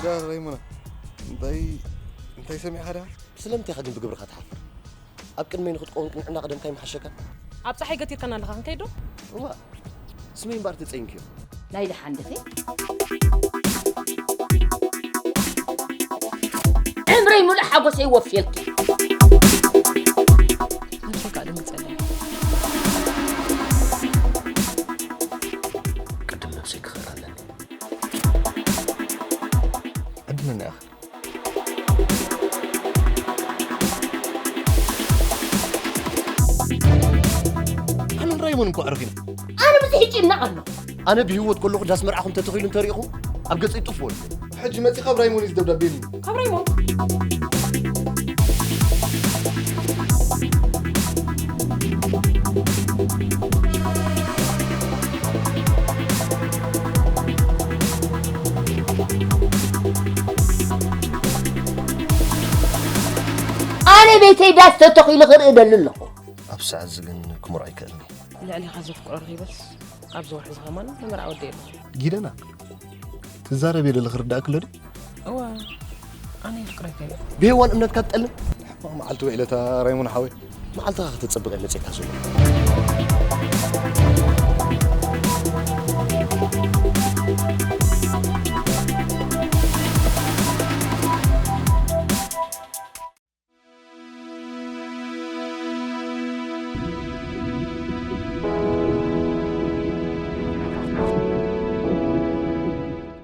ያ ራይሞና፣ እንታይ እንታይ ሰሚዕካ ደኣ? ስለምንታይ ኢኻ ግን ብግብርኻ ትሓፍር? ኣብ ቅድመይ ንኽትቀውም ቅንዕና ቅደምካ ይምሓሸካ። ኣብ ጸሓይ ገቲርካና ኣለኻ ክንከይድ ዶ? እዋ፣ ስመይ እምበኣር ተጸይንክዮ። ናይ ደሓን ድኺ? ዕምረይ ሙሉእ ሓጎሰይ ወፍየልኪ። ነብሰይ ከዓ ደንግጸለይ። ቅድም ነብሰይ ክኸር ኣለኒ። ዕድለና ኢኻ። ኣነን ራይሞን እኮ ኣዕርኽና። ኣነ ብዙሕ ይጭነቕ ኣሎ። ኣነ ብህይወት ከለኹ ዳስ መርዓኹም ተተኺሉ እንተሪእኹም ኣብ ገጸይ ጥፍወሉ። ሕጂ መጺኻ ኣብ ራይሞን እዩ ደብዳቤ ኢሉኒ። ካብ ራይሞን? ኣነ ቤተይ ዳስ ተተኺሉ ክርኢ ደሊ ኣለኹ። ኣብ ሰዓት እዚ ግን ክምርዖ ኣይክእልን እየ። ልዕሊኻ ዘፍቅሮ ረኺበስ ኣብዚ ወርሒ እዚ ከማን ንመርዓ ወዲኤ ኣለኹ። ጊደና፣ ትዛረብ የለ ክርዳእክ ኣሎ ድዩ? እወ፣ ኣነ የፍቅረካ እየ። ብሄዋን እምነትካ ትጠልም? ሕማቕ መዓልቲ ውዕለታ ራይሞን ሓወይ። መዓልትኻ ከተጸብቕ እየ መጺእካ ዘለኹ።